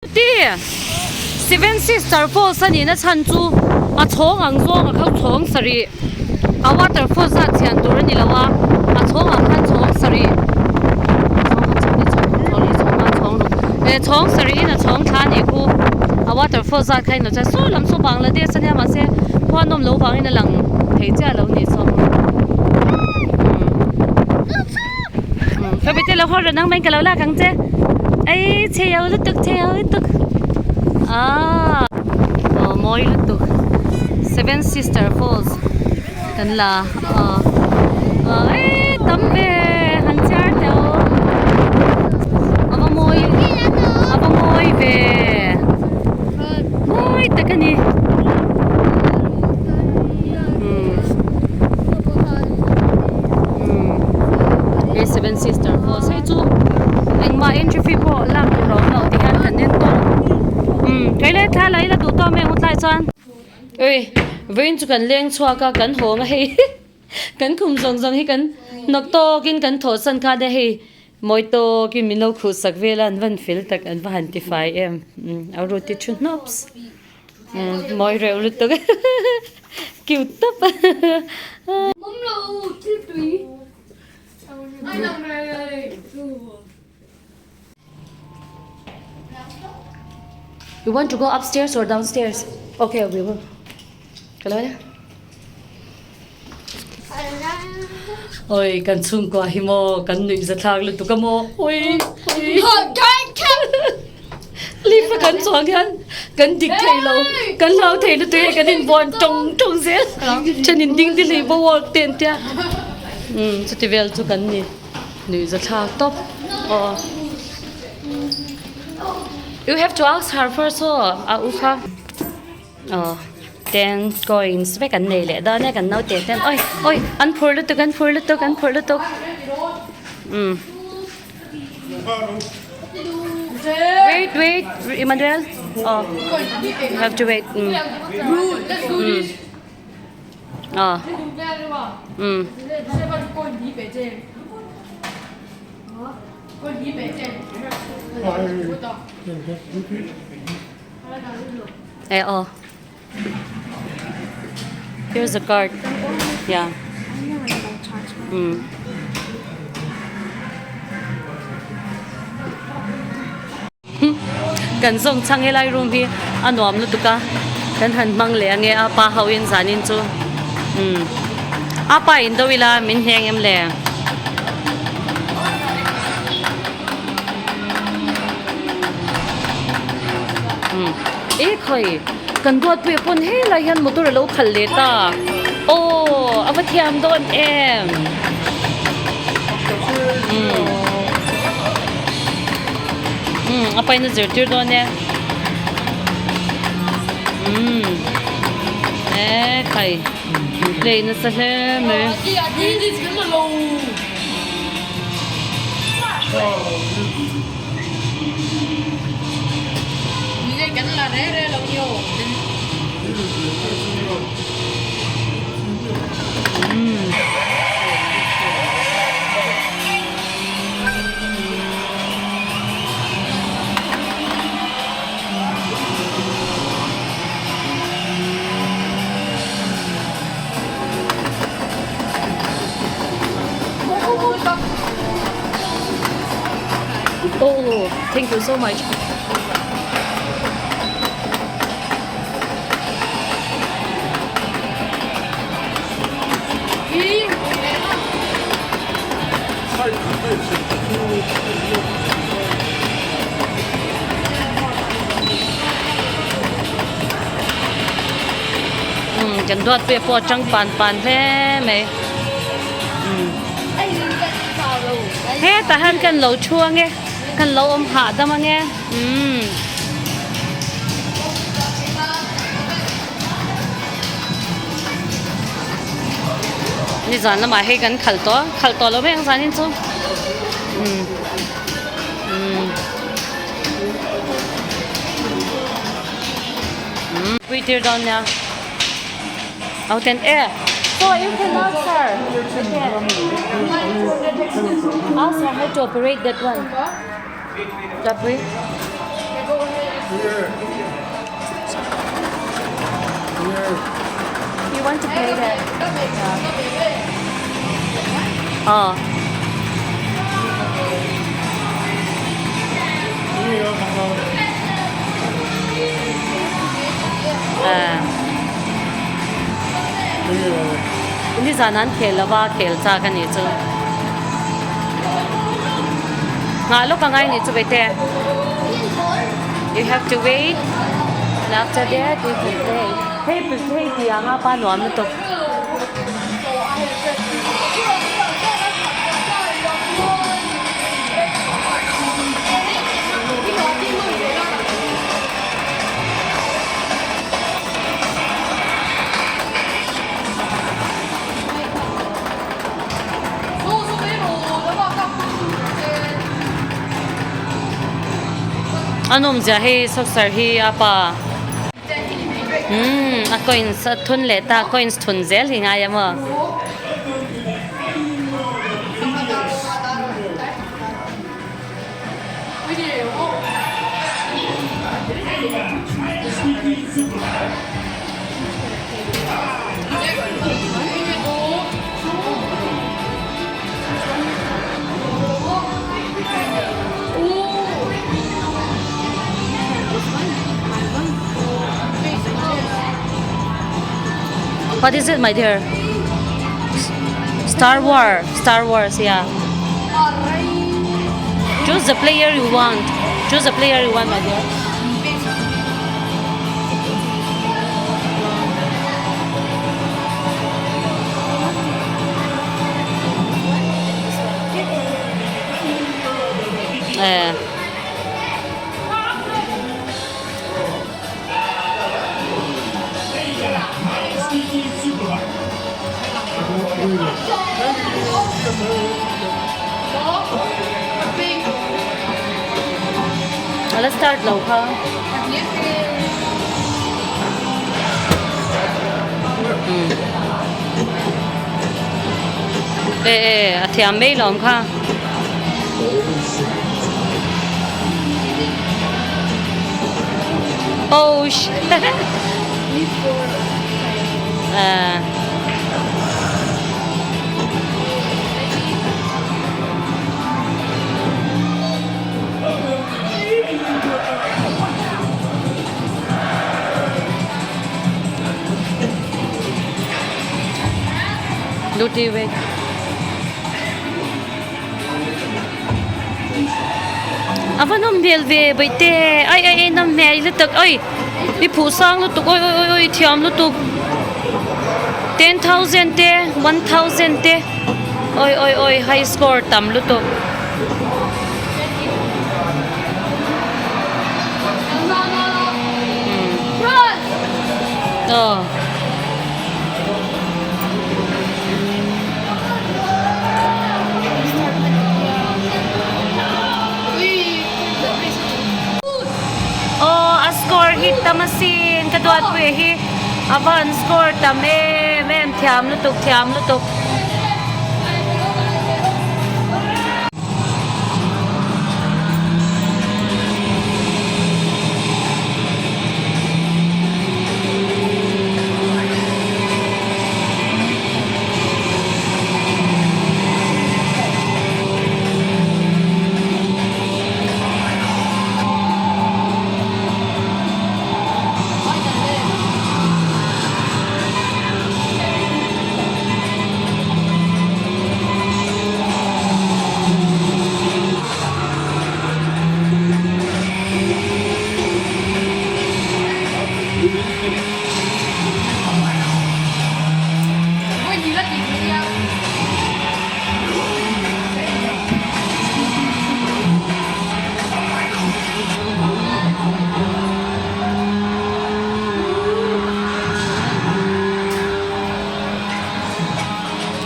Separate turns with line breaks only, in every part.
Ti Seven Sister Falls a nihna chhan chu a chhawng ang zawng a kho chhawng sarih a waterfall zat chhian tur a ni lo a, a chhawng ah khan chhawng sarih chhawng khat chhawng hnih chhawng thum chhawng li chhawng nga chhawng ruk eh chhawng sarih in a chhawng thla a nih khu a waterfall zat kha a inlo chuan saw lam saw Bangladesh a nia mahse khua nawm loh vangin a lang thei chiah lo nih saw umm ka bete lo haw ran ang mai ka lo lak ang che ei chhe yo lutuk chhe yo lutuk aaa aw mawi lutuk seven sister falls kan la aw aw eii tam ve han chhiar teh u a va mawi a va mawi ve mawi tak a ni umm umm he seven sister falls hei chu engmah entry fee pawh lak tur a awm lo ti hian kan en tawh umm kei leh thla la ila duh tawh mai ang u tlai chuan. Ui vawiin chu kan leng chhuak a kan hawng a hei kan khum zawng zawng hi kan hnawk tawkin kan thawh san khan a hei mawi tawkin min lo khuh sak vel a an van fel tak an va han ti fai em a ru ti thu hnawps mawi reuh lutuk cute tawp. You want to go upstairs or downstairs? Okay, we will. Hello. Oi, kan chhungkua hi maw kan nuih za thlak lutuk a maw. Oi, oi. Lift a kan chuang hian kan dik thei lo, kan hlau thei lutuk hei kan inbuan tawng tawng zel. Then in ding ding hlei bo work te an tia. Um, chuti vel chu kan ni. Nuih za thlak tawp. Aw. You have to ask her first aw, a u kha. Aw, ten coins vek an nei leh dawn e kan naute ten. Oi, oi, an phur lutuk, an phur lutuk, an phur lutuk. Um. Wait, wait, Emmanuel. Oh, you have to wait. Mm. Mm. Oh. Mm. Eh, oh. Here's the card. Yeah. Mm. Kan zawng chhang helai room hi a nuam lutuk a kan han hmang leh ange a pa ho in zanin chu umm a pa in do ila min hneng em le. Umm e khawi kan duatpuia pawn helai hian motor alo khalh leh ta aw a va thiam dawn em umm. Umm a paina zirtir dawn e umm e khai play nasa hle mai. Oh, thank you so much. Umm kan duat pawh pawh a tang pan pan hle mai umm hetah hian kan lo thu ange kan lo awm hahdam ange umm. Nizan lamah hei kan khalh tawh a, khalh tawh lo mai ang zanin chu umm umm umm pui tir dawn nia au ten e so you can ask her ask her how to operate that one Tapui. You want to play that? Oh. Nizan an khel lova khel chak a nih chu. Nghah lawk angai nih chu Bete. You have to wait and after that you can play. Hei hei tih anga pa nuam lutuk. A nawmzia hei soccer hi a pa umm a coins a thun leh ta coins thun zel hi ngai a maw. What is it, my dear? Star War, Star Wars, yeah. Choose the player you want. Choose the player you want, my dear. Eh. A la start lo kha. E e a thiam mai lawm kha. Oh sh ah. Duty wait. A va nawm hmel ve baihte ai ai ai nawm hmel lutuk oi i phuh sang lutuk oi oi oi oi thiam lutuk 10000 te 1000 te oi oi oi high score tam lutuk. Aw. Aw a score hi tam asin ka duatpuia hi a va han score tam em em thiam lutuk thiam lutuk.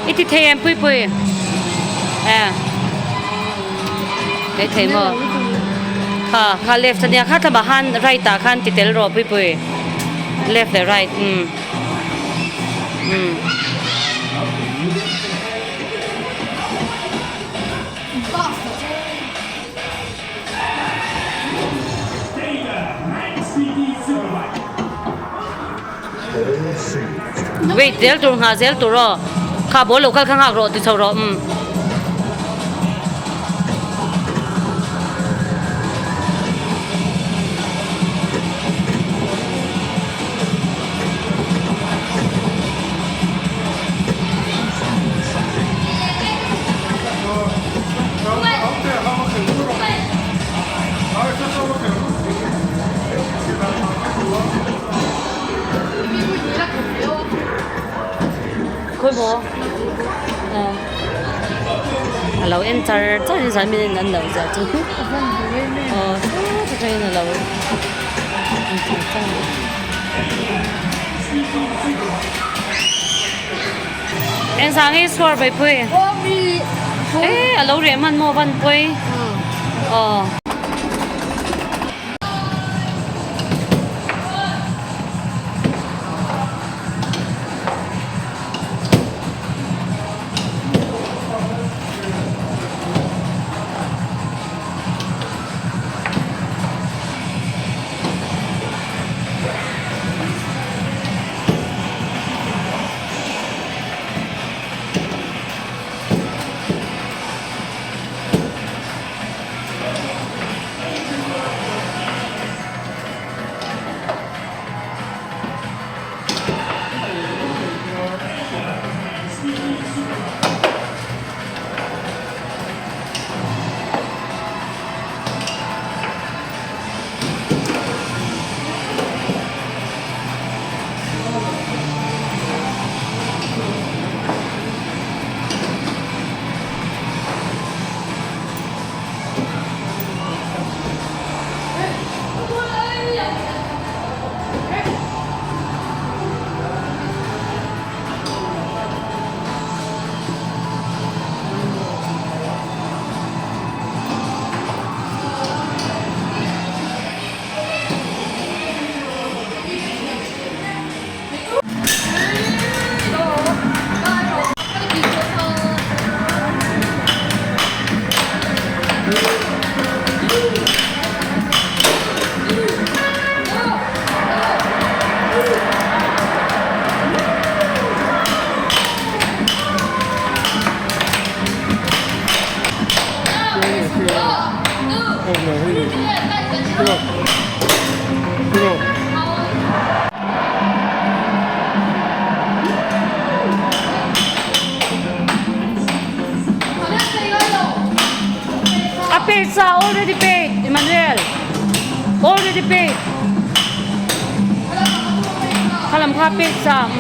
I ti thei em pui pui e ei thei maw kha kha left ania kha tlamah khan right ah khan ti tel rawh pui pui left leh right umm umm. Wait zel tur nghah zel tur aw. Kha ball lo kal kha nghak rawh ti chho rawh umm. Khawi maw a lo en char char in zan min an lo ziah chu aw atangin a lo en char char eng zah nge chhuar Vaipui e a lo reh hman maw van pawi aw. A paid sa already paid Emmanuel already paid khalam kha paid sa um.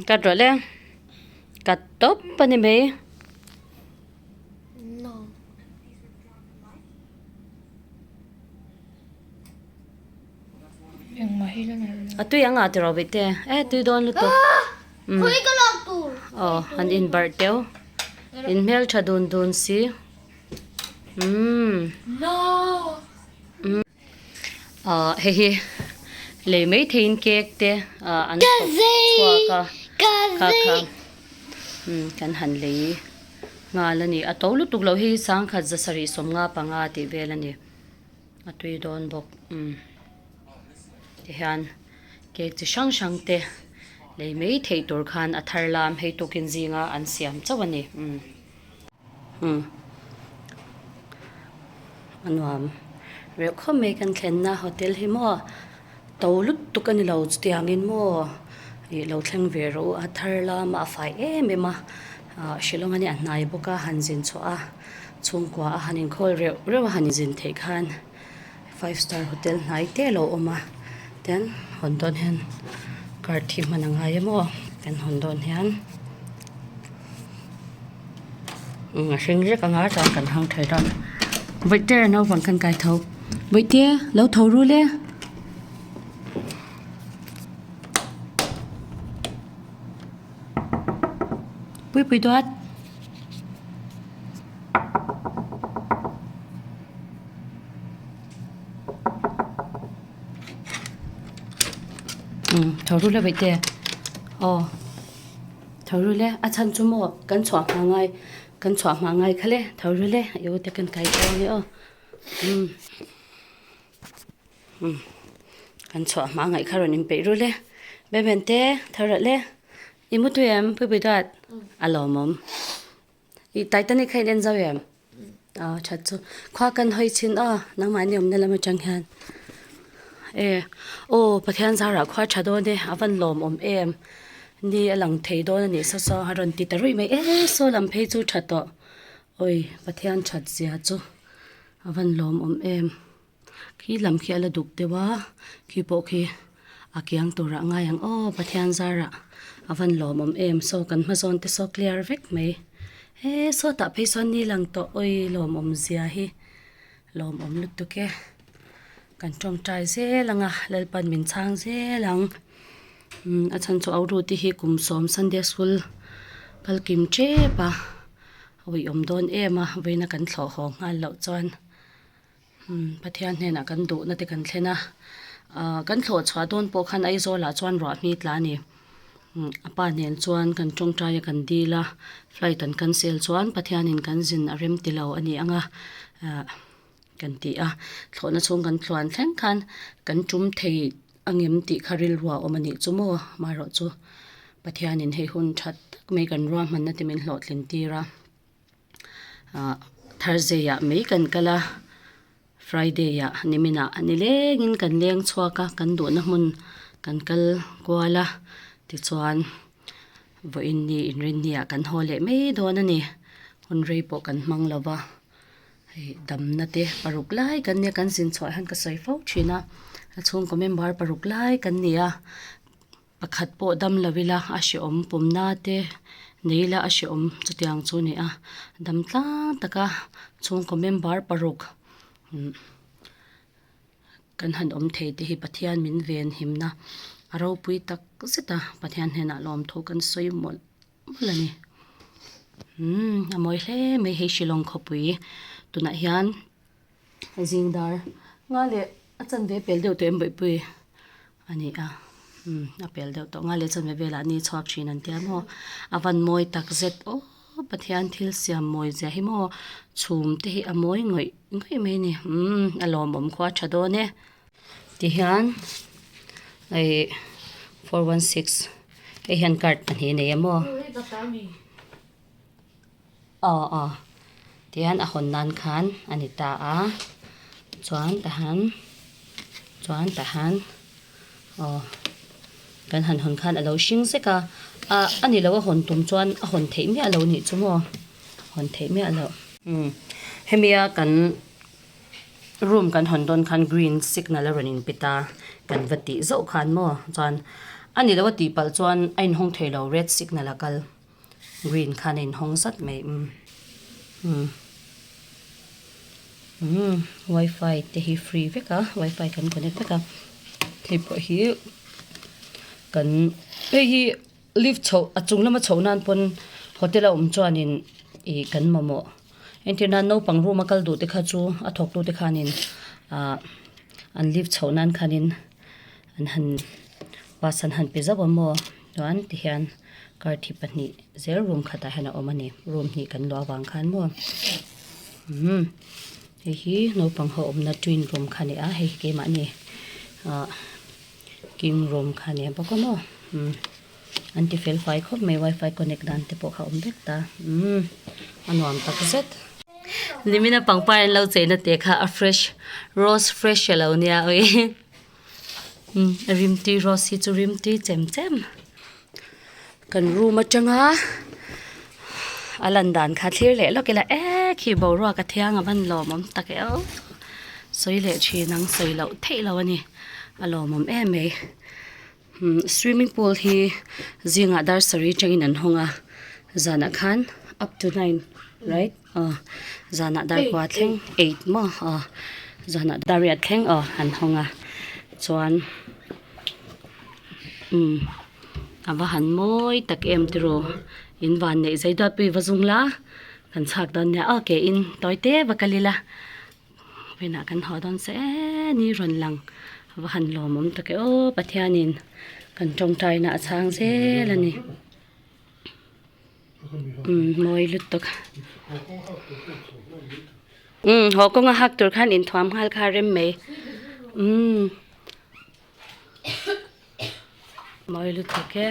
Cut rawh le cut tawp a ni mai. A tui ang ah tiraw bih te e tui dawn lutuk aw an in barh teuh in hmeltha dun dun si umm ah hei hi lei mai theiin cake te ah an chhawp chhuak a kha kha umm kan han lei nghal a ni a to lutuk loh hi sangkhat za sarih sawmnga panga tih vel a ni. A tui dawn bawk umm tihian cake chi hrang hrang te lei mai theih tur khan a thar lam hei tukin zinga an siam chauh a ni umm umm a nuam reuh khawp mai kan thlenna hotel hi maw to lutuk a ni lo chutiangin maw ih lo thleng ve rawh u a thar lama a fai em em a ah Shillong a nia a hnai bawk a han zin chhuah a. Chhungkua a han inkhawl reuh reuh a han inzin theih khan five star hotel hnai te a lo awm a tin hawn dawn hian card hi hman a ngai em aw kan hawn dawn hian a hring vek anga chuan kan hang thei dawn bawihte naupang khan kai tho bawihte lo tho ru le. Puipui dawt. Umm tho ru le vaih te aw tho ru le a chhan chu maw kan chhuah hma ngai kan chhuah hma ngai kha le tho ru le i u te kan kai tawh a ni aw umm umm kan chhuah hma ngaih kha rawn inpeih ru le Beben te tho rawh le i mu tui em Puipui dawt a lawmawm. I Titanic kha in en zau em? Aw that chu. Khua kan hawi chin aw nangmahni awmna lam atang hian. E aw Pathian zarah khua tha dawn e a van lawm awm em. Ni a lang thei dawn a nih saw saw a rawn ti ta ruih mai e saw lam phei chu tha tawh. Awi Pathian that zia chu a van lawm awm em. Khi lam khi a la duk deuh a khi pawh khi a kiang turah ngai ang aw Pathian zarah a van lawmawm em saw kan hma zawn te saw clear vek mai he sawtah phei sawn ni lang tawh awi lawmawm zia hi lawmawm lutuk e kan tawngtai zel ang a Lalpan min chhang zel ang umm a chhan chu Auruti hi kum sawm Sunday school kal kim tep a awihawm dawn em a vawiina kan thlawh haw nghal loh chuan. Umm Pathian hnenah kan duhna te kan thlen a ah kan thlawh chhuah dawn pawh khan Aizawl ah chuan ruah hmi tla a ni umm a pa nen chuan kan tawngtai a kan dil a flight an cancel chuan Pathian in kan zin a rem ti lo a ni ang a ah kan ti a thlawhna chhung kan tluan thleng khan kan tum thei angem tih kha rilru a awm a nih chu maw amaherawhchu Pathian in hei hun that tak mai kan ruahmanna te min hlawhtlin tir a. Ah Thursday ah mai kan kal a Friday ah nimin ah nilengin kan leng chhuak a kan duhna hmun kan kal kual a tichuan vawiin ni inrinni ah kan haw leh mai dawn a ni hun rei pawh kan hmang lo va hei damna te paruk lai kan nia kan zin chhuah hian ka sawi fo thin a a chhungkaw member paruk lai kan ni a. Pakhat pawh dam lo ila a hrehawm pawmna te nei ila a hrehawm chutiang chu a ni a dam tlang taka chhungkaw member paruk umm kan han awm thei te hi Pathian min ven himna a ropui tak zet a Pathian hnenah lawmthu kan sawi mawlh mawlh a ni umm a mawi hle mai hei Shillong khawpui tunah hian. Zing dar nga leh a chanve pel deuh tawh em bawihpui a ni a umm a pel deuh tawh nga leh chanve velah ni chhuak thin an tia maw a van mawi tak zet aw Pathian thil siam mawi zia hi maw chhum te hi a mawi ngawih ngawih mai a ni umm a lawmawm khua tha dawn e tihian ih 416 hei hian card pahnih a nei a maw. Aw aw tihian a hawn nan khan a ni ta a. Chuan tahan chuan tahan aw kan han hawn khan a lo hring zek a ah a ni lo a hawn tum chuan a hawn theih miah lo nih chu maw hawn theih miah loh. Umm hemi a kan room kan hawn dawn khan green signal a rawn in pe ta kan va tih zauh khan maw chuan a ni lo a tih palh chuan a inhawng thei lo red signal a kal. Green khan a inhawng zat mai umm umm umm wifi te hi free vek a wifi kan connect vek a hei pawh hi kan hei hi lift chhoh a chung lama chhoh nan pawn hotel a awm chuanin ih kan mamawh entir nan naupang room a kal duh te kha chu a thawk tu te khanin ah an lift chhoh nan khanin an han bus an han pe zauh a maw chuan tihian. Kar thi pahnih zel room khatah hian a awm a ni room hnih kan luah avang khan maw umm hei hi naupang ho awmna twin room kha a ni a hei hi keimahni ah king room kha a ni bawk a maw umm an ti fel fai khawp mai wifi connect dan te pawh kha a awm vek ta umm a nuam tak zet. Nimina pangpar an lo cheina te kha a fresh rose fresh a lo nia awii. Umm a rimtui rose hi chu rimtui chem chem kan room atanga a lan dan kha thlir leh lawk ila e khi boruak a thiang a van lawmawm tak e aw sawi leh thin ang sawi loh theih loh a ni a lawmawm em mai umm swimming pool hi zingah dar sarih atangin an hawng a zanah khan up to nine right. Aw zanah dar kua thleng eight maw aw zanah dar riat thleng aw an hawng a chuan umm a va han mawi tak em tiraw in van neih zai duat pawh i va zung la kan chhak dawn nia aw ke in tawi te va kal ila vawiinah kan haw dawn se ni rawn lang a va han lawmawm tak e aw Pathianin kan tawngtaina a chhang zel a ni. Umm mawi lutuk umm haw kawnga hak tur khan inthuam nghal kha a rem mai umm mawi lutuk e.